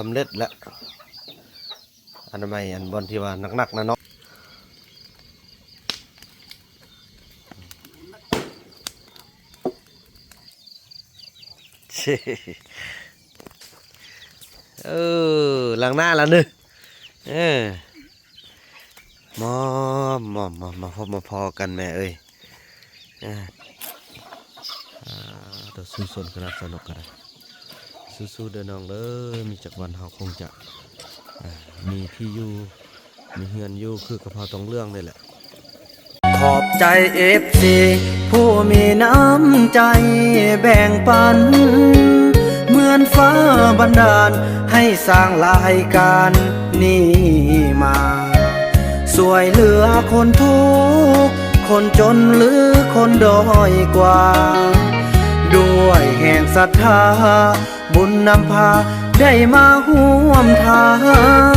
ສຳເລັດແລ້ວ ອະນາໄມ ອັນບ່ອນທີ່ວ່າໜັກໆນະເນາະ. ເອີ ລ້າງໜ້າແລ້ວເນີ ເອີ ມາ ມາ ມາ ມາພົບມາພໍ້ກັນແມ່ເອີຍ. ອ່າ ອ່າ ໂຕສູ້ຊົນຂະໜາດສາວນົກກໍໄດ້. ສູ້ໆເດີນ້ອງເດີ ມີຈັກວັນເຮົາຄົງຈະ ອ່າ ມີທີ່ຢູ່ ມີເຮືອນຢູ່ຄືກະເພົາທອງເຫຼືອງນີ້ແຫຼະ. ຂອບໃຈເອັຟຊີຜູ້ມີນ້ຳໃຈແບ່ງປັນ ເໝືອນຟ້າບັນດານໃຫ້ສ້າງລາຍການນີ້ມາ ຊ່ວຍເຫຼືອຄົນທຸກ ຄົນຈົນ ຫຼື ຄົນດ້ອຍກວ່າ ດ້ວຍແຮງສັດທາ ບຸນນຳພາໄດ້ມາຮ່ວມທາງ.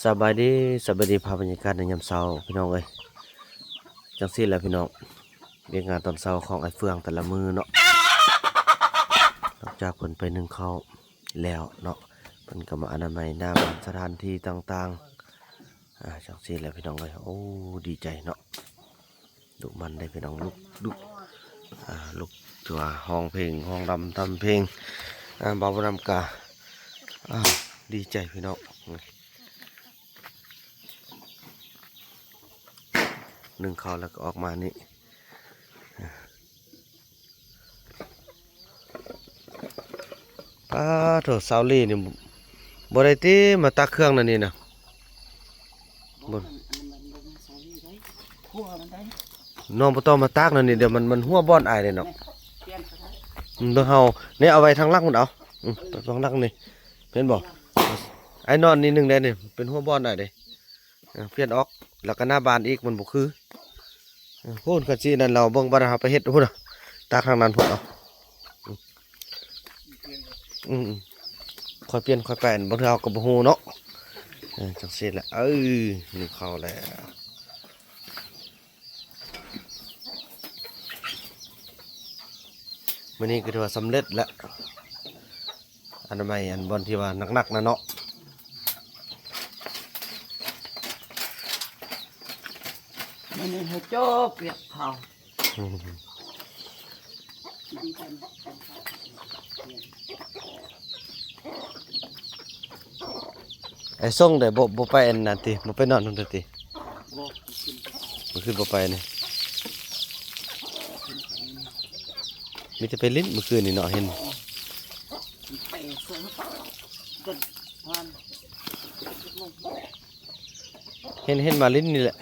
ສະບາຍດີ ສະບາຍດີ ພາບບັນຍາກາດໃນຍາມເຊົ້າພີ່ນ້ອງເອີຍ. ຈັ່ງຊີ້ແຫຼະພີ່ນ້ອງ ວຽກງານຕອນເຊົ້າຂອງອ້າຍເຟືອງແຕ່ລະມື້ເນາະ ຫຼັງຈາກເພິ່ນໄປໜຶ້ງເຂົ້າແລ້ວເນາະ ເພິ່ນກໍມາອະນາໄມໜ້າບ້ານສະຖານທີ່ຕ່າງໆ. ອ່າ ຈັ່ງຊີ້ແຫຼະພີ່ນ້ອງເອີຍ ໂອ້ ດີໃຈເນາະ. ດຸໝັ່ນເດ້ພີ່ນ້ອງ ລຸກ ລຸກ ອ່າ ລຸກ ຖືວ່າຮ້ອງເພງ ຮ້ອງລຳທຳເພງ. ອ່າ ບ່າວບຸນນຳກະ ອ່າ ດີໃຈພີ່ນ້ອງ ໜຶ້ງເຂົ້າແລ້ວກໍອອກມານີ້. ປາໂທ້ ສາວລີນີ້ບໍ່ໄດ້ຕິມາຕັກເຄື່ອງນັ້ນນີ້ນະ ບໍ່ ນ້ອງບໍ່ຕ້ອງມາຕັກນັ້ນນີ້ ດຽວມັນ ມັນຮົ່ວບ່ອນອ້າຍເດ້ເນາະ. ອືມ ເບິ່ງເຮົານີ້ ເອົາໄວ້ທາງຫຼັງພຸ້ນເອົາ ອືມ ໄປທາງຫຼັງນີ້ ເຫັນບໍ່? ອ້າຍນອນນີ້ໜຶ່ງແດ່ນີ້ ເປັນຮົ່ວບ່ອນອ້າຍເດ້. ເອີ ປ່ຽນອອກ ແລ້ວກໍໜ້າບ້ານອີກ ມັນບໍ່ຄື. ເອີ ພຸ້ນ ຄັນຊິນັ້ນລາວເບິ່ງ ບັດເຮົາໄປເຮັດພຸ້ນນະ ຕາກທາງນັ້ນພຸ້ນເອົາ. ອືມ ອືມ ອືມ ຄ່ອຍປ່ຽນຄ່ອຍໄປ ບາງເທື່ອເຮົາກໍບໍ່ຮູ້ເນາະ. ເອີ ຈັ່ງຊີ້ແຫຼະ ເອີ ໜຶ້ງເຂົ້າແລ້ວ. ມື້ນີ້ກໍຖືວ່າສຳເລັດແລ້ວ ອະນາໄມ ອັນບ່ອນທີ່ວ່າໜັກໆນະເນາະ. ມື້ນີ້ໃຫ້ຈົບວຽກເຂົາ. ໄອ້ສົ່ງໄດ້ ບໍ່ ບໍ່ໄປອັນນັ້ນຕິ ບໍ່ໄປນອນຫັ້ນຕິ? ບໍ່ ມື້ຄືນບໍ່ໄປນີ້ ມີແຕ່ໄປຫຼິ້ນມື້ຄືນນີ້ເນາະ ເຫັນ ເຫັນ ເຫັນມາຫຼິ້ນນີ້ແຫຼະ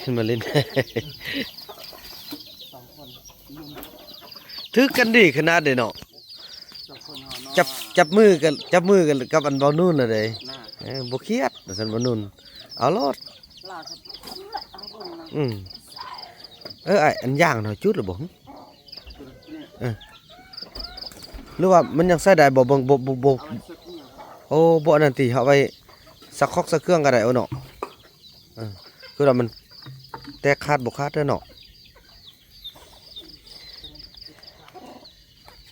ເຫັນມາຫຼິ້ນ ຖືກກັນດີຂະໜາດເດ້ເນາະ. ຈັບ ຈັບມືກັນ ຈັບມືກັນກັບອັນເບົານູນນະເດ້. ເອີ ບໍ່ຄຽດວ່າຊັ້ນ ເບົານູນ ເອົາໂລດ. ອືມ ເອີ ອ້າຍ ອັນຢາງເຮົາຈຸດແລ້ວບໍ່? ເອີ ຫຼືວ່າມັນຍັງໃຊ້ໄດ້ບໍ່? ເບິ່ງ ບໍ່ ບໍ່ ບໍ່ ໂອ້ ບໍ່ ອັນນັ້ນຕິ ເຮົາເອົາໄວ້ ຊັກຄອກຊັກເຄື່ອງກໍໄດ້ ໂອ້ເນາະ. ເອີ ຄືວ່າມັນແຕກຂາດບໍ່ຂາດເດີເນາະ.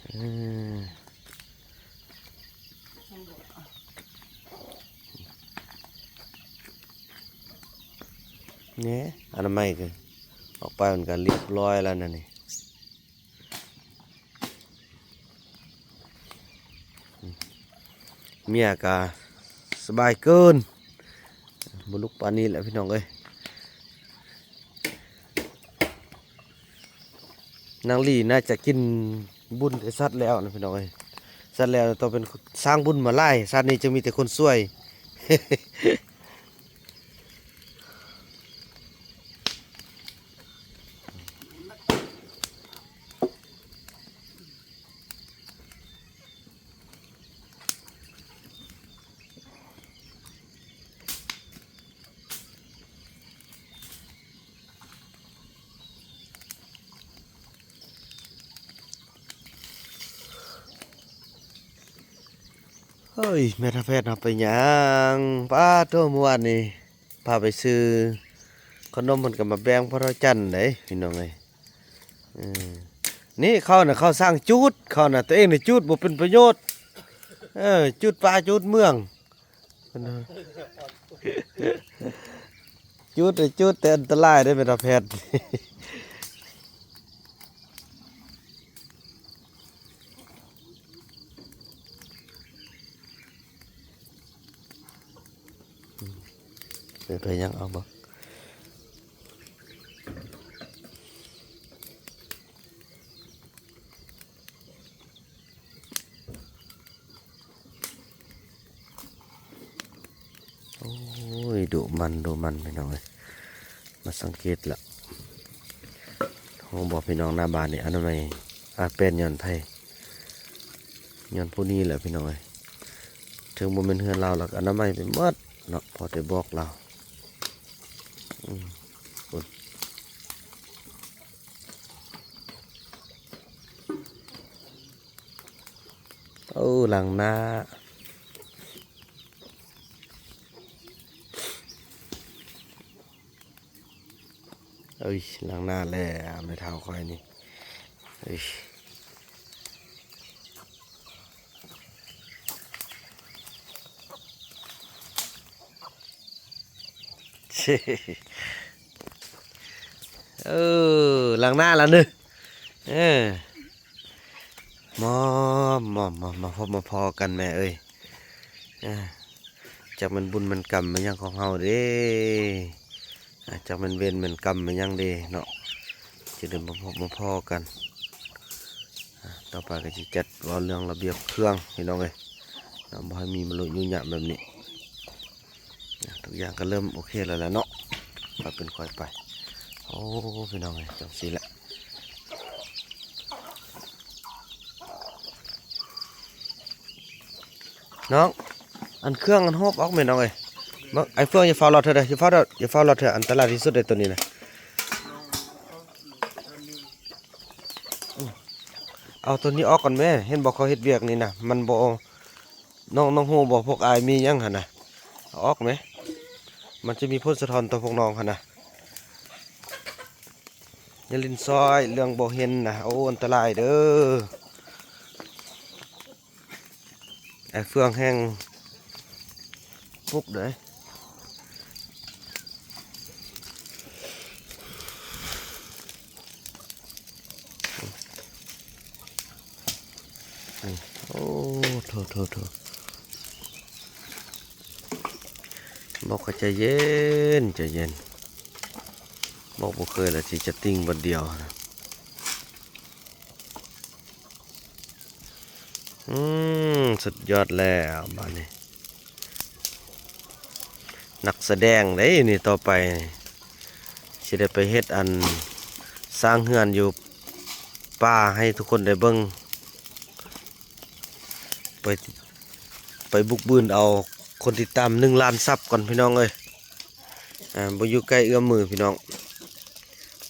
ເອີ ນີ້ ອະນາໄມກໍອອກໄປ ມັນກໍລຽບຮ້ອຍແລ້ວນະນີ້. ເມຍກະສະບາຍເກີນ ບໍ່ລຸກປານນີ້ແຫຼະພີ່ນ້ອງເອີຍ. ນາງລີໜ້າຈະກິນບຸນແຕ່ສັດແລ້ວນະພີ່ນ້ອງເອີຍ. ສັດແລ້ວຕ້ອງເປັນສ້າງບຸນມາຫຼາຍ ສັດນີ້ຈະມີແຕ່ຄົນຊ່ວຍ. ເຮີ້ຍ ແມ່ທາແພດເຮົາໄປຫຍັງ? ປາໂທ້ ມື້ວານນີ້ພາໄປຊື້ ຂະໜົມເພິ່ນກໍມາແບ່ງພະເຖົ້າຈັນເດ້ພີ່ນ້ອງເອີຍ. ເອີ ນີ້ເຂົານະ ເຂົາສ້າງຈູດ ເຂົານະ ຕົວເອງນີ້ຈູດບໍ່ເປັນປະໂຫຍດ. ເອີ ຈູດປ່າຈູດເມືອງ ຈູດ ຈູດແຕ່ອັນຕະລາຍເດ້ແມ່ນວ່າແພດ. ເອີ ໄປຍັງເອົາບໍ່? ໂອ້ຍ ດຸໝັ່ນ ດຸໝັ່ນ ພີ່ນ້ອງເອີຍ. ມາສັງເກດລະ ໂອ້ ບອກພີ່ນ້ອງໜ້າບ້ານນີ້ ອະນາໄມ ອາ ແປນຍ້ອນໃຜ? ຍ້ອນຜູ້ນີ້ແຫຼະພີ່ນ້ອງເອີຍ. ເຖິງບໍ່ແມ່ນເຮືອນລາວ ລາວກໍອະນາໄມໄປໝົດເນາະ ພໍແຕ່ບອກລາວ. ອືມ ໂອ້ ຫຼັງໜ້າ ເອີຍ ຫຼັງໜ້າແລ້ວ ແມ່ເຖົ້າຂ້ອຍນີ້ ເອີຍ. ເອີ ຫຼັງໜ້າລະເນີ ເອີ ມາ ມາ ມາ ມາພົບມາພໍ້ກັນແມ່ເອີຍ. ເອີ ຈັກແມ່ນບຸນແມ່ນກຳແມ່ນຫຍັງຂອງເຮົາເດ້ ອາ ຈັກແມ່ນເວນແມ່ນກຳແມ່ນຫຍັງເດ້ເນາະ ຈະໄດ້ມາພົບມາພໍ້ກັນ. ອາ ຕໍ່ໄປກໍຊິຈັດເວົ້າເລື່ອງລະບຽບເຄື່ອງພີ່ນ້ອງເອີຍເນາະ ບໍ່ໃຫ້ມີມະລຸຍຸຍະແບບນີ້. ອາ ທຸກຢ່າງກໍເລີ່ມໂອເຄແລ້ວແຫຼະເນາະ ຄ່ອຍເປັນຄ່ອຍໄປ. ໂອ້ ພີ່ນ້ອງເອີຍ ຈັ່ງຊີ້ແຫຼະ. ນ້ອງ ອັນເຄື່ອງອັນໂຮບອອກແມ່ນ້ອງເອີຍ. ເບິ່ງ ອ້າຍເຟືອງ ຢ່າຟ້າວລອດເທື່ອເດີ ຢ່າຟ້າວລອດ ຢ່າຟ້າວລອດເທື່ອ ອັນຕະລາຍທີ່ສຸດເດ້ໂຕນີ້ນະ. ເອົາໂຕນີ້ອອກກ່ອນແມ້ ເຫັນບໍ່ ເຂົາເຮັດວຽກນີ້ນະ ມັນບໍ່ ນ້ອງ ນ້ອງຮູ້ບໍ່ ພວກອ້າຍມີຫຍັງຫັ້ນນະ ເອົາອອກແມ້ ມັນຈະມີຜົນສະທ້ອນຕໍ່ພວກນ້ອງຫັ້ນນະ. ຢ່າຫຼິ້ນຊອຍ ເລື່ອງບໍ່ເຫັນນະ ໂອ້ ອັນຕະລາຍເດີ. ໄອ້ເຟືອງແຮງປຸກເດ້. ໂອ້ ໂທ້ໆໆ ບອກໃຫ້ໃຈເຢັນ ໃຈເຢັນ ບອກບໍ່ເຄີຍລະຊິຈະຕິງບາດດຽວ. ອືມ ສຸດຍອດແລ້ວບາດນີ້ ນັກສະແດງເດ້ນີ້ ຕໍ່ໄປຊິໄດ້ໄປເຮັດອັນສ້າງເຮືອນຢູ່ປ່າໃຫ້ທຸກຄົນໄດ້ເບິ່ງ ໄປ ໄປບຸກບືນເອົາຄົນຕິດຕາມໜຶ່ງລ້ານຊັບກ່ອນພີ່ນ້ອງເອີຍ. ອ່າ ບໍ່ຢູ່ໃກ້ເອື້ອມມືພີ່ນ້ອງ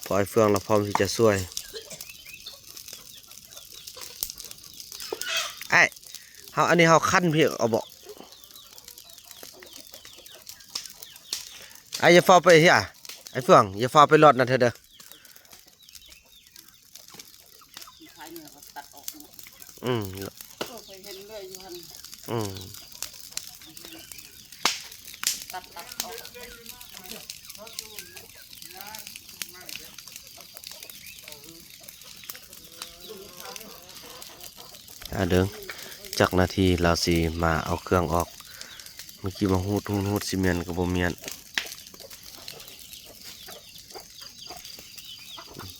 ພໍອ້າຍເຟືອງລະພ້ອມທີ່ຈະຊ່ວຍ. ອ້າຍ ເຮົາ ອັນນີ້ເຮົາຄັນພີ້ເອົາບໍ່? ອ້າຍ ຢ່າຟ້າວໄປເຮີຍ ອ້າຍເຟືອງ ຢ່າຟ້າວໄປລອດນັ້ນເທື່ອເດີ. ອືມ ເອີ ຂ້ອຍເຫັນເລື່ອຍຢູ່ຫັ້ນ ອືມ ຕັດ ຕັດອອກ. ອາ ເດີ ຈັກນາທີລາວຊິມາເອົາເຄື່ອງອອກ. ເມື່ອກີ້ມາຮູດ ຮູດ ຮູດ ຊິແມ່ນກໍບໍ່ແມ່ນ.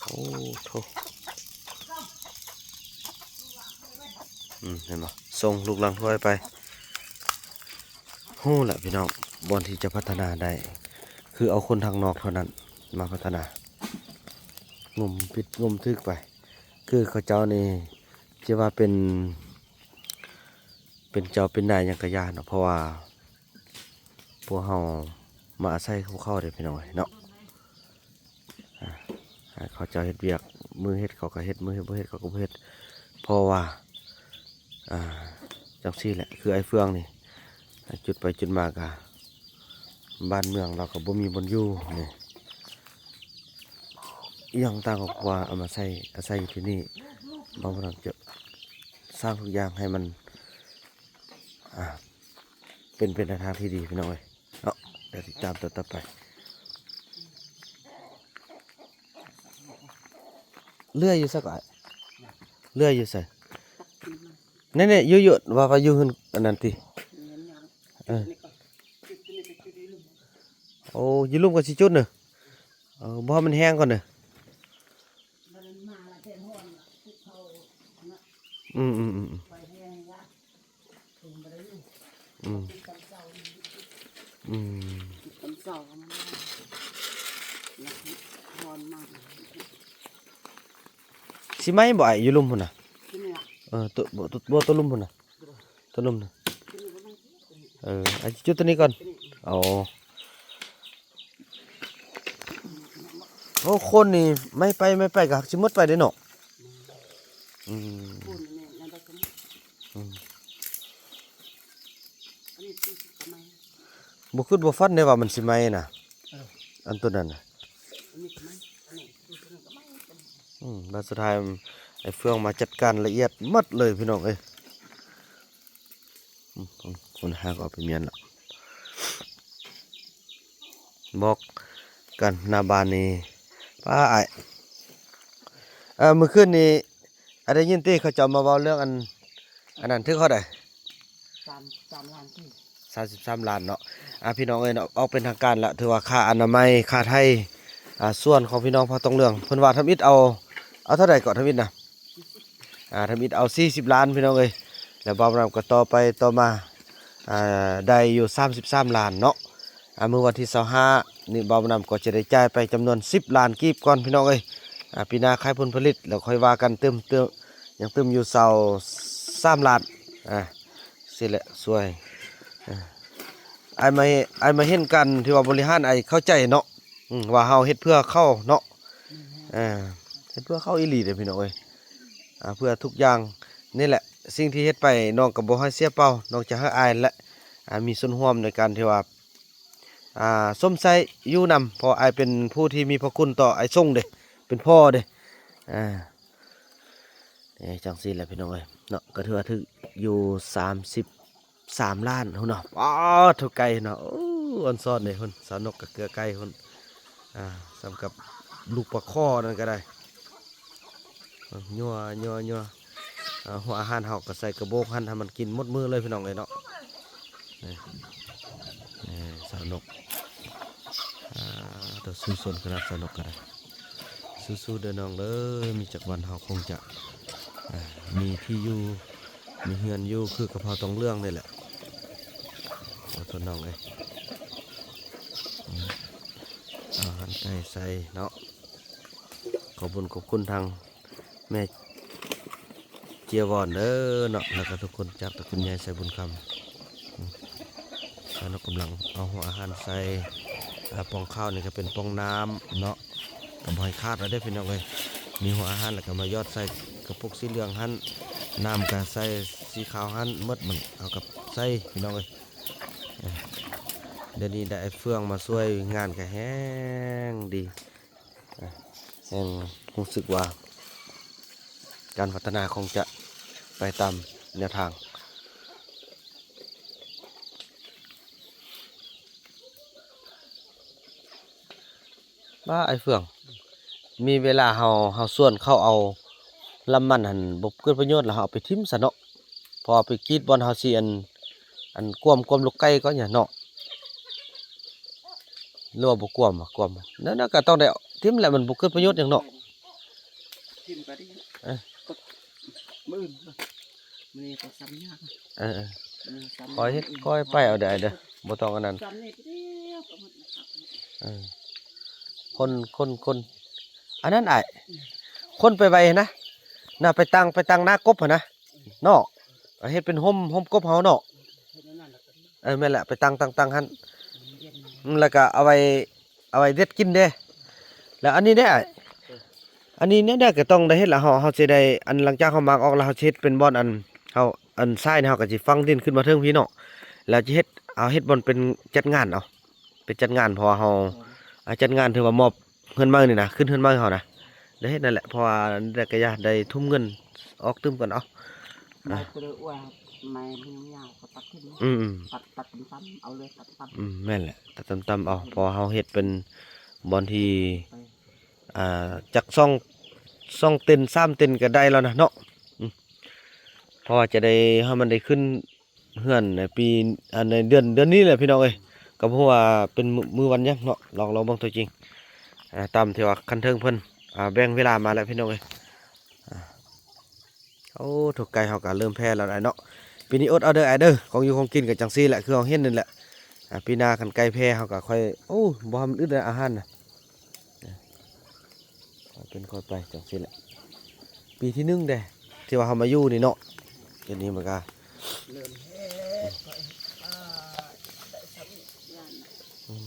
ໂອ້ໂທ້ ອືມ ເຫັນບໍ່ ສົ່ງລູກຫຼັງຖ້ວຍໄປ. ຮູ້ລະພີ່ນ້ອງ ບ່ອນທີ່ຈະພັດທະນາໄດ້ ຄືເອົາຄົນທາງນອກເທົ່ານັ້ນມາພັດທະນາ ງົມຜິດງົມຖືກໄປ. ຄືເຂົາເຈົ້ານີ້ ຈະວ່າເປັນ ເປັນເຈົ້າເປັນນາຍຫຍັງກະຢ່າເນາະ ເພາະວ່າພວກເຮົາມາອາໄສພວກເຂົາເດ້ພີ່ນ້ອງເອີຍເນາະ. ອາ ໃຫ້ເຂົາເຈົ້າເຮັດວຽກ ມື້ເຮັດເຂົາກະເຮັດ ມື້ເຮັດບໍ່ເຮັດເຂົາກະບໍ່ເຮັດ ເພາະວ່າ ອ່າ ຈັ່ງຊີ້ແຫຼະ ຄືໄອ້ເຟືອງນີ້ ຈຸດໄປຈຸດມາກະ ບ້ານເມືອງລາວກະບໍ່ມີບ່ອນຢູ່ນີ້. ຢ່າງຕ່າງຄອບຄົວເອົາມາໃຊ້ ອາໄສຢູ່ທີ່ນີ້ ບ່າວບຸນນຳຈະສ້າງທຸກຢ່າງໃຫ້ມັນ ອ່າ ເປັນໄປໃນທາງທີ່ດີ ພີ່ນ້ອງເອີຍເນາະ. ດຽວຕິດຕາມຕອນຕໍ່ໄປ. ເລື່ອຍຢູ່ໃສກໍອ້າຍ? ເລື່ອຍຢູ່ໃສ? ແນ່ໆ ຢູ່ ຢູ່ ວ່າ ວ່າຢູ່ເຮືອນອັນນັ້ນຕິ? ເອີ ໂອ້ ຢູ່ລຸ່ມກໍຊິຈຸດເນາະ. ເອີ ບໍ່ໃຫ້ມັນແຫ້ງກ່ອນເນາະ. ອືມໆໆໆ ອືມ ອືມ ຊິໄໝບໍ່ອ້າຍ ຢູ່ລຸ່ມພຸ້ນນະ? ເອີ ໂຕ ບໍ່ ໂຕ ບໍ່ ໂຕລຸ່ມພຸ້ນນະ? ໂຕລຸ່ມນະ? ເອີ ອາ ຈຸດໂຕນີ້ກ່ອນ. ອໍ ໂອ້ ຄົນນີ້ໄໝໄປໄໝໄປກໍຊິໝົດໄປເດ້ເນາະ. ອືມ ອືມ ບໍ່ຄິດບໍ່ຝັນເດ້ວ່າມັນຊິໄໝນະ. ເອີ ອັນໂຕນັ້ນນະ. ອືມ ບາດສຸດທ້າຍໄອ້ເຟືອງມາຈັດການລະອຽດໝົດເລີຍ ພີ່ນ້ອງເອີຍ. ອືມ ອືມ ຄົນຫາກໍເອົາໄປມ້ຽນລະ ບອກກັນໜ້າບ້ານນີ້. ປ້າອ້າຍ ເອີ ມື້ຄືນນີ້ ອາ ໄດ້ຍິນຕິ ເຂົາເຈົ້າມາເວົ້າເລື່ອງອັນ ອັນນັ້ນ ຖືກເທົ່າໃດ? ສາມ ສາມລ້ານກີບ ສາມສິບສາມລ້ານເນາະ. ອາ ພີ່ນ້ອງເອີຍເນາະ ອອກເປັນທາງການລະ ຖືວ່າຄ່າອະນາໄມ ຄ່າໄຖ່ ອາ ສວນຂອງພີ່ນ້ອງເຜົ່າຕອງເຫຼືອງ ເພິ່ນວ່າທຳອິດເອົາ ເອົາເທົ່າໃດເກາະ ທຳອິດນະ? ອ່າ ທຳອິດເອົາສີ່ສິບລ້ານ ພີ່ນ້ອງເອີຍ. ແລ້ວບ່າວບຸນນຳກໍຕໍ່ໄປຕໍ່ມາ ອ່າ ໄດ້ຢູ່ສາມສິບສາມລ້ານເນາະ. ອ່າ ມື້ວັນທີຊາວຫ້ານີ້ ບ່າວບຸນນຳກໍຈະໄດ້ຈ່າຍໄປຈຳນວນສິບລ້ານກີບກ່ອນ ພີ່ນ້ອງເອີຍ. ອ່າ ປີໜ້າຂາຍຜົນຜະລິດ ແລ້ວຄ່ອຍວ່າກັນຕື່ມ ຕື່ມ ຍັງຕື່ມຢູ່ຊາວສາມລ້ານ. ອ່າ ຊີ້ແຫຼະຊ່ວຍ ອ່າ ອ້າຍມາ ອ້າຍມາເຫັນການທີ່ວ່າບໍລິຫານ ອ້າຍເຂົ້າໃຈເນາະ. ອືມ ວ່າເຮົາເຮັດເພື່ອເຂົາເນາະ. ເອີ ເຮັດເພື່ອເຂົາອີ່ຫຼີເດ້ ພີ່ນ້ອງເອີຍ. ອ່າ ເພື່ອທຸກຢ່າງນີ້ແຫຼະ ສິ່ງທີ່ເຮັດໄປນ້ອງກໍບໍ່ໃຫ້ເສຍເປົ່າ ນອກຈາກໃຫ້ອ້າຍແຫຼະ ອ່າ ມີສ່ວນຮ່ວມໃນການທີ່ວ່າ ອ່າ ຊົມໃຊ້ຢູ່ນຳ ເພາະອ້າຍເປັນຜູ້ທີ່ມີພະຄຸນຕໍ່ອ້າຍຊົງເດ້ ເປັນພໍ່ເດ້. ອ່າ ເອີ ຈັ່ງຊີ້ແຫຼະ ພີ່ນ້ອງເອີຍເນາະ ກໍຖືວ່າຖືກຢູ່ສາມສິບ ສາມລ້ານພຸ້ນເນາະ. ປາດໂທ້ ໄກ່ເນາະ ໂອ້ ອ່ອນຊອນເດ້ພຸ້ນ ສາວນົກກໍເກືອໄກ່ພຸ້ນ. ອ່າ ສ່ຳກັບລູກປາຄໍ່ນັ້ນກໍໄດ້ ຍົວໆໆ. ອ່າ ຫົວອາຫານເຮົາກໍໃສ່ກະໂບກຫັ້ນ ໃຫ້ມັນກິນໝົດມື້ເລີຍ ພີ່ນ້ອງເອີຍເນາະ. ນີ້ ນີ້ສາວນົກ ອ່າ ໂຕ ສູ້ຊົນຂະໜາດສາວນົກກໍໄດ້. ສູ້ໆເດີນ້ອງເດີ ມີຈັກວັນເຮົາຄົງຈະ ອ່າ ມີທີ່ຢູ່ ມີເຮືອນຢູ່ຄືກັບເຜົ່າຕອງເຫຼືອງນີ້ແຫຼະ. ຂໍໂທດນ້ອງເອີຍ ເອົາຫັ້ນໄກ່ໃສ່ເນາະ. ຂອບຄຸນ ຂອບຄຸນທາງແມ່ເຈຍວອນເດີເນາະ ແລ້ວກໍທຸກຄົນ ຈາກຕະກຸນໃຫຍ່ໄຊບຸນຄຳ. ອືມ ແລ້ວເນາະ ກຳລັງເອົາຫົວອາຫານໃສ່ ອ່າ ປ່ອງເຂົ້ານີ້ກໍເປັນປ່ອງນ້ຳເນາະ ກໍບໍ່ໃຫ້ຂາດແລ້ວເດ້ ພີ່ນ້ອງເອີຍ. ມີຫົວອາຫານແລ້ວກໍມາຢອດໃສ່ກະປຸກສີເຫຼືອງຫັ້ນ ນ້ຳກໍໃສ່ສີຂາວຫັ້ນໝົດ ມັນເອົາກັບໃສ່ ພີ່ນ້ອງເອີຍ. ເອີ ດຽວນີ້ໄດ້ເຟືອງມາຊ່ວຍງານກໍແຮງດີ ເອີ ແຮງຮູ້ສຶກວ່າການພັດທະນາຄົງຈະໄປຕາມແນວທາງ. ບ້າ ອ້າຍເຟືອງ ມີເວລາເຮົາ ເຮົາສວນເຂົ້າເອົາລຳມັນຫັ້ນ ບໍ່ເກີດປະໂຫຍດ ແລ້ວເຮົາເອົາໄປຖິ້ມຊະເນາະ ເພາະເອົາໄປກຣີດບ່ອນເຮົາຊິ ອັນ ອັນ ກວມ ກວມລູກໄກ່ກໍຫຍັງເນາະ. ຫຼືວ່າບໍ່ກວມວະ? ກວມ ນັ້ນນະ ກໍຕ້ອງໄດ້ຖິ້ມແຫຼະ ມັນບໍ່ເກີດປະໂຫຍດຫຍັງເນາະ. ຖິ້ມກໍດີ ເອີ ມື້ອື່ນ ມື້ນີ້ກໍຊ້ຳຍາກ ເອີໆ ມື້ນີ້ຊ້ຳ ຄ່ອຍເຮັດ ຍາກ ຄ່ອຍໄປເອົາເດີອ້າຍເດີ ບໍ່ຕ້ອງອັນນັ້ນ ຊ້ຳນີ້ໄປແລ້ວກໍໝົດແລ້ວ ເອີ ຄົນ ຄົນ ຄົນ ອັນນັ້ນອ້າຍ ອືມ ຄົນໄປໄວຫັ້ນນະ ນະ ໄປຕັ້ງ ໄປຕັ້ງນາກົບຫັ້ນນະ ເນາະ ເຮັດເປັນຮົ່ມ ຮົ່ມກົບເຮົາເນາະ ເຮັດອັນນັ້ນແລ້ວກໍດີ ເອີ ແມ່ນແຫຼະ ໄປຕັ້ງ ຕັ້ງ ຕັ້ງຫັ້ນ ເຢັນ ອືມ ແລ້ວກໍເອົາໄວ້ ເອົາໄວ້ເດັດກິນເດ້. ແລ້ວອັນນີ້ເດ້ອ້າຍ ເອີ ອັນນີ້ແນວໃດກໍຕ້ອງໄດ້ເຮັດລະ ເຮົາ ເຮົາຊິໄດ້ ອັນ ຫຼັງຈາກເຮົາໝາກອອກແລ້ວ ເຮົາຊິເຮັດເປັນບ່ອນ ອັນ ເຮົາ ອັນຊາຍນີ້ ເຮົາກໍຊິຝັງດິນຂຶ້ນມາເທິງພີ້ເນາະ ແລ້ວຊິເຮັດ ເອົາເຮັດບ່ອນເປັນຈັດງານເອົາ ເປັນຈັດງານ ເພາະວ່າເຮົາ ອືມ ອາ ຈັດງານ ຖືວ່າມອບເຮືອນໃໝ່ນີ້ນະ ຂຶ້ນເຮືອນໃໝ່ເຮົານະ ໄດ້ເຮັດນັ້ນແຫຼະ ເພາະວ່າໄດ້ກະຢາໄດ້ທຸ່ມເງິນອອກຕື່ມກ່ອນເອົາ ໄມ້ໂຕໃດອວຍ ໄມ້ຍາວໆ ກໍຕັດຂຶ້ນ ອືມ ຕັດ ຕັດຕ່ຳໆ ເອົາເລີຍ ຕັດຕ່ຳໆ ອືມ ແມ່ນແຫຼະ ຕັດຕ່ຳໆ ເອົາ ເພາະເຮົາເຮັດເປັນບ່ອນທີ່ ໄປ ອ່າ ຈັກສອງ ສອງເຕັນ ສາມເຕັນກໍໄດ້ແລ້ວນະເນາະ ອືມ ເພາະວ່າຈະໄດ້ ໃຫ້ມັນໄດ້ຂຶ້ນ ເຮືອນໃນປີ ອັນໃນເດືອນ ເດືອນນີ້ແຫຼະພີ່ນ້ອງເອີຍ ກໍບໍ່ຮູ້ວ່າເປັນມື້ ມື້ວັນຫຍັງເນາະ ລອງ ລອງເບິ່ງຕົວຈິງ ອ່າ ຕາມທີ່ວ່າຂັ້ນເທິງເພິ່ນ ອ່າ ແບ່ງເວລາມາແລ້ວພີ່ນ້ອງເອີຍ ອ່າ ໂອ້ ໂຖ ໄກ່ເຮົາກໍເລີ່ມແຜ່ແລ້ວອ້າຍເນາະ ປີນີ້ອົດເອົາເດີອ້າຍເດີ ຂອງຢູ່ຂອງກິນກໍຈັ່ງຊີ້ແຫຼະ ຄືເຮົາເຫັນນີ້ແຫຼະ ອ່າ ປີໜ້າຄັນໄກ່ແຜ່ເຮົາກໍຄ່ອຍ ໂອ້ ບໍ່ໃຫ້ມັນອຶດແລ້ວອາຫານນະ. ເປັນຄ່ອຍໄປຈັ່ງຊີ້ແຫຼະ ປີທີໜຶ່ງເດ້ ທີ່ວ່າເຮົາມາຢູ່ນີ້ເນາະ ດຽວນີ້ມັນກະເລີ່ມແຫ້ງ ອືມ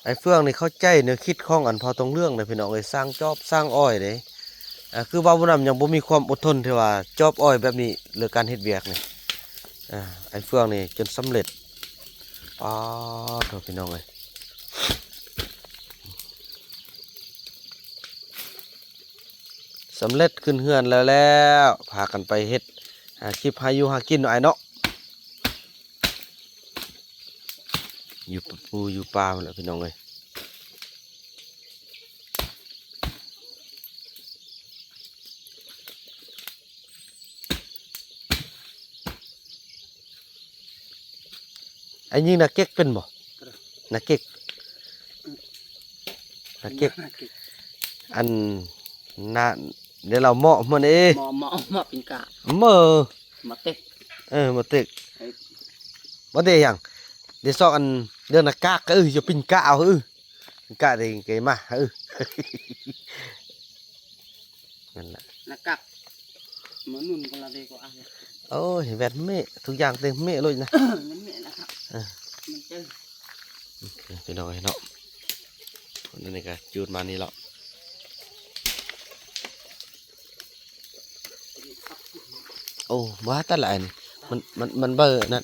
ໄອ້ເຟືອງນີ້ເຂົ້າໃຈແນວຄິດຂອງອັນພໍ່ຕົງເຫຼືອງເດ້ພີ່ນ້ອງເອີຍ ສ້າງຈອບສ້າງອ້ອຍເດ້ ອ່າ ຄືບ່າວບຸນນຳຍັງບໍ່ມີຄວາມອົດທົນທີ່ວ່າຈອບອ້ອຍແບບນີ້ ເລື່ອງການເຮັດວຽກນີ້ ອ່າ ໄອ້ເຟືອງນີ້ຈົນສຳເລັດ ປາດໂທ ພີ່ນ້ອງເອີຍ ສຳເລັດຂຶ້ນເຮືອນແລ້ວ ແລ້ວ ພາກັນໄປເຮັດ ຫາກິບຫາຢູ່ຫາກິນເນາະອ້າຍເນາະ ຢູ່ ຢູ່ປ່າພຸ້ນແຫຼະພີ່ນ້ອງເອີຍ. ໄອ້ຍິງນາເກັກເປັນບໍ່? ນາເກັກ ນາເກັກ ອັນ ນາ ດຽວລາວເໝາະມື້ນີ້ ເໝາະ ເໝາະ ເໝາະປິງກະ ເໝີ ມາເຕັກ ເອີ ມາເຕັກ ເອີ ບໍ່ໄດ້ຫຍັງ ໄດ້ຊອກອັນເລື່ອງໜ້າກາກ ເອີ ຢ່າປິ່ນກາເອົາ ເອີ ກະໄດ້ໄກມາ ເອີ ນັ້ນລະ ໜ້າກາກ ມານຸ່ນກໍລະເດກໍອາ ໂອ້ຍ ແວດເມະ ທຸກຢ່າງເຕັມເມະໂລດນະ ແມ່ນແມ່ນລະ ເອີ ມັນເຈີ ໂອເຄ ພີ່ນ້ອງເອີຍເນາະ ອັນນີ້ກໍຈູດມານີ້ແລ້ວ ໂອ້ ບໍ່ທັນລະອັນນີ້ ມັນ ມັນ ມັນເບີນັ້ນ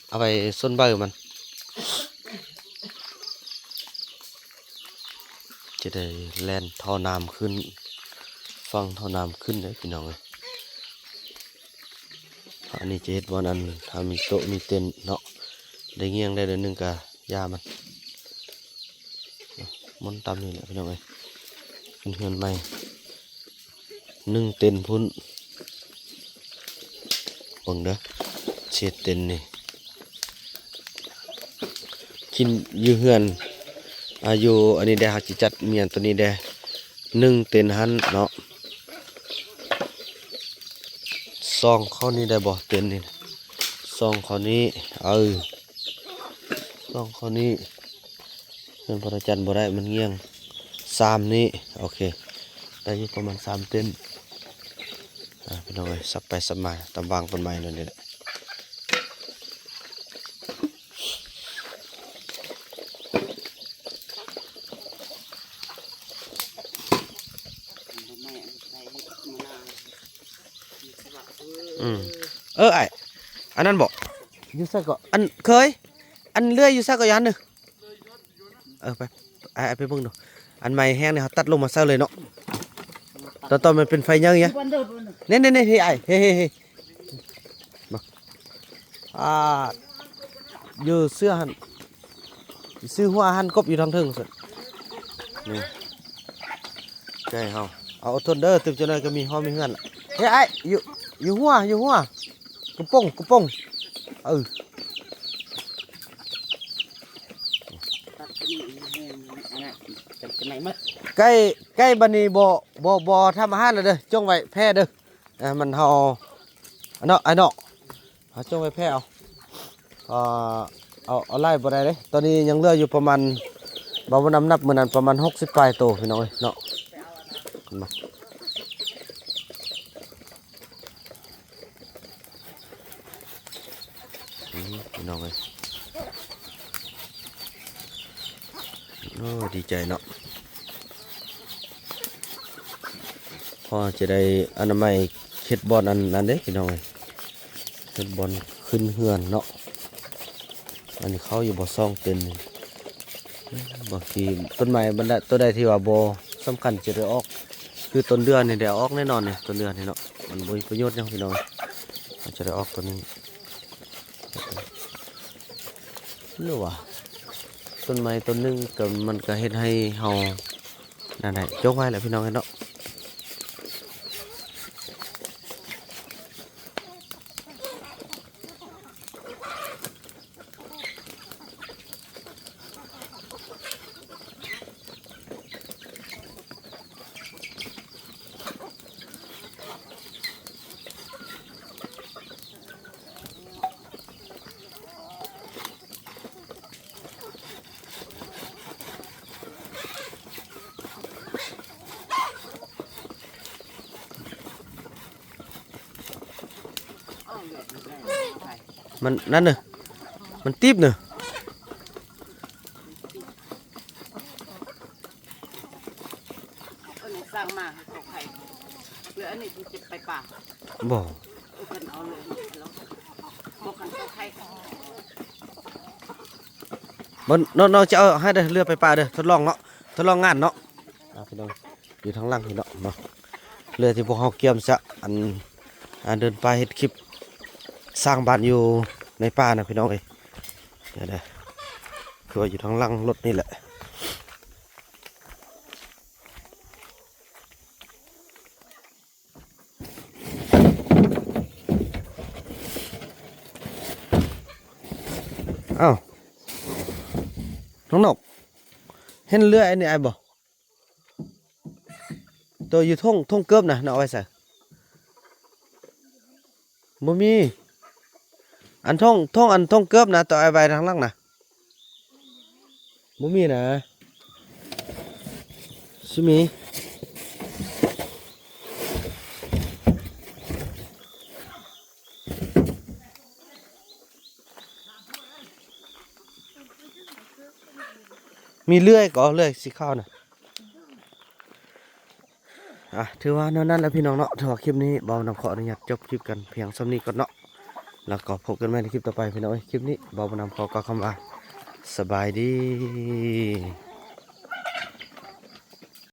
ເອົາໄວ້ສົ້ນເບີມັນ ຈະໄດ້ແລ່ນທໍ່ນ້ຳຂຶ້ນ ຝັ່ງທໍ່ນ້ຳຂຶ້ນເດີພີ່ນ້ອງເອີຍ. ອັນນີ້ຈະເຮັດບ່ອນອັນ ຖ້າມີໂຕະມີເຕັນເນາະ ໄດ້ງຽງໄດ້ໜ້ອຍໜຶ່ງກະຢ່າມັນ ໝູນຕາມນີ້ແຫຼະພີ່ນ້ອງເອີຍ ເປັນເຮືອນໃໝ່ ໜຶ່ງເຕັນພຸ້ນ ເບິ່ງເດີ ເສດເຕັນນີ້ ກິນຢູ່ເຮືອນ ອາ ຢູ່ອັນນີ້ແດ່ ເຮົາຊິຈັດມຽນໂຕນີ້ແດ່ ໜຶ່ງເຕັນຫັ້ນເນາະ ຊ່ອງເຂົ້ານີ້ໄດ້ບໍ່? ເຕັນນີ້ ຊ່ອງເຂົ້ານີ້ ເອີ ຊ່ອງເຂົ້ານີ້ ເຮືອນພະອາຈານບໍ່ໄດ້ ມັນງຽງ ສາມນີ້ ໂອເຄ ໄດ້ຢູ່ປະມານສາມເຕັນ ອ່າ ພີ່ນ້ອງເອີຍ ສັບໄປສັບມາຕາມວາງຕົ້ນໄມ້ນັ້ນນີ້ແຫຼະ. ອືມ ເອີ ອ້າຍ ອັນນັ້ນບໍ່? ຢູ່ໃສເກາະ? ອັນເຄີຍ ອັນເລື່ອຍຢູ່ໃສເກາະ? ຢູ່ຫັ້ນເດີ ເອີ ໄປ ອ້າຍ ໄປເບິ່ງດູ ອັນໄມ້ແຫ້ງນີ້ເຮົາຕັດລົງມາໃສ່ເລີຍເນາະ ຕອນ ຕອນມັນເປັນໄຟໃຫຍ່ ນີ້ ນີ້ ນີ້ ອ້າຍ ເຮ ເຮ ເຮ ມາ ອ່າ ຢູ່ເສືອຫັ້ນ ຢູ່ເສືອຫົວຫັ້ນ ກົບຢູ່ທາງເທິງຊັ້ນ ນີ້ ໃຈເຮົາ ເອົາ ອົດທົນເດີ ຕື່ມຈັກໜ້ອຍກໍມີຮອດມີເຮືອນລະ ເຮ ອ້າຍ ຢູ່ ຢູ່ຫົວ ຢູ່ຫົວ ກະປົງ ກະປົງ ເອີ ໃກ້ ໃກ້ບາດນີ້ບໍ່ ບໍ່ ບໍ່ທຳອາຫານແລ້ວເດີ ຈົ່ງໄວ້ແຜ່ເດີ ອ່າ ມັນເຮົາ ອັນເນາະ ໄອ້ເນາະ ເຮົາຈົ່ງໄວ້ແຜ່ເອົາ ເອີ ເອົາ ເອົາຫຼາຍບໍ່ໄດ້ເດ້ ຕອນນີ້ຍັງເຫຼືອຢູ່ປະມານ ບ່າວບຸນນຳນັບມື້ນັ້ນປະມານຫົກສິບປາຍໂຕ ພີ່ນ້ອງເອີຍເນາະ ເຫັນບໍ່? ອືມ ພີ່ນ້ອງເອີຍ ໂອ້ ດີໃຈເນາະ ພໍຈະໄດ້ອະນາໄມ ເຮັດບ່ອນອັນນັ້ນເດ້ ພີ່ນ້ອງເອີຍ ເຮັດບ່ອນຂຶ້ນເຮືອນເນາະ ເຮັ ອັນນີ້ເຂົ້າຢູ່ບໍ່ ສອງຕົ້ນນີ້. ບາງທີຕົ້ນໄມ້ບັນດາ ໂຕໃດທີ່ວ່າບໍ່ສຳຄັນຈະໄດ້ອອກ ຄືຕົ້ນເດືອນີ້ໄດ້ອອກແນ່ນອນນີ້ ຕົ້ນເດືອນີ້ເນາະ ມັນບໍ່ມີປະໂຫຍດຫຍັງພີ່ນ້ອງ ມັນຈະໄດ້ອອກຕົ້ນນີ້ ຫຼືວ່າຕົ້ນໄມ້ຕົ້ນໜຶ່ງກໍ ມັນກໍເຮັດໃຫ້ເຮົານັ້ນແຫຼະ ຈົກໄວ້ແຫຼະພີ່ນ້ອງເອີຍເນາະ. ມັນນັ້ນເນີ ມັນຕິບເນີ. ອັນນີ້ສ້າງມາໃຫ້ເຂົາໄຂ່ ແລ້ວອັນນີ້ເພິ່ນຈະໄປປ່າ ບໍ່ ເອີ ເພິ່ນເອົາເລີຍ ບໍ່ຄັນເຂົາໄຂ່ ບໍ່ ນ້ອງ ນ້ອງຈະເອົາໃຫ້ເດີ ເຮືອໄປປ່າເດີ ທົດລອງເນາະ ທົດລອງງານເນາະ ອ່າ ພີ່ນ້ອງ ຢູ່ທາງຫຼັງນີ້ເນາະ ເນາະ ເຮືອທີ່ພວກເຮົາກຽມຈະ ອັນ ອັນເດີນປ່າເຮັດຄລິບສ້າງບ້ານຢູ່ໃນປ່ານະ ພີ່ນ້ອງເອີຍ ເດີ ເດີ ຄືວ່າຢູ່ທາງຫຼັງລົດນີ້ແຫຼະ. ອ້າວ ນ້ອງນົກ ເຫັນເຮືອອັນນີ້ອ້າຍບໍ່? ໂຕຢູ່ທົ່ງ ທົ່ງເກີບນະ ເອົາໄວ້ໃສ? ບໍ່ມີ ອັນທົ່ງ ທົ່ງ ອັນທົ່ງເກີບນະ ໂຕອ້າຍໄວ້ທາງຫຼັງນະ ບໍ່ມີນະ ຊິມີ ມີເລື່ອຍກໍເລື່ອຍສີຂາວນະ. ອ່ະ ຖືວ່າແນວນັ້ນແຫຼະພີ່ນ້ອງເນາະ ຖືວ່າຄລິບນີ້ບ່າວນຳຂໍອະນຸຍາດຈົບຄລິບກັນພຽງສ່ຳນີ້ກ່ອນເນາະ ແລ້ວກໍພົບກັນໃໝ່ໃນຄລິບຕໍ່ໄປພີ່ນ້ອງເອີຍ. ຄລິບນີ້ບ່າວນຳຂໍກ່າວຄຳວ່າ ສະບາຍດີ.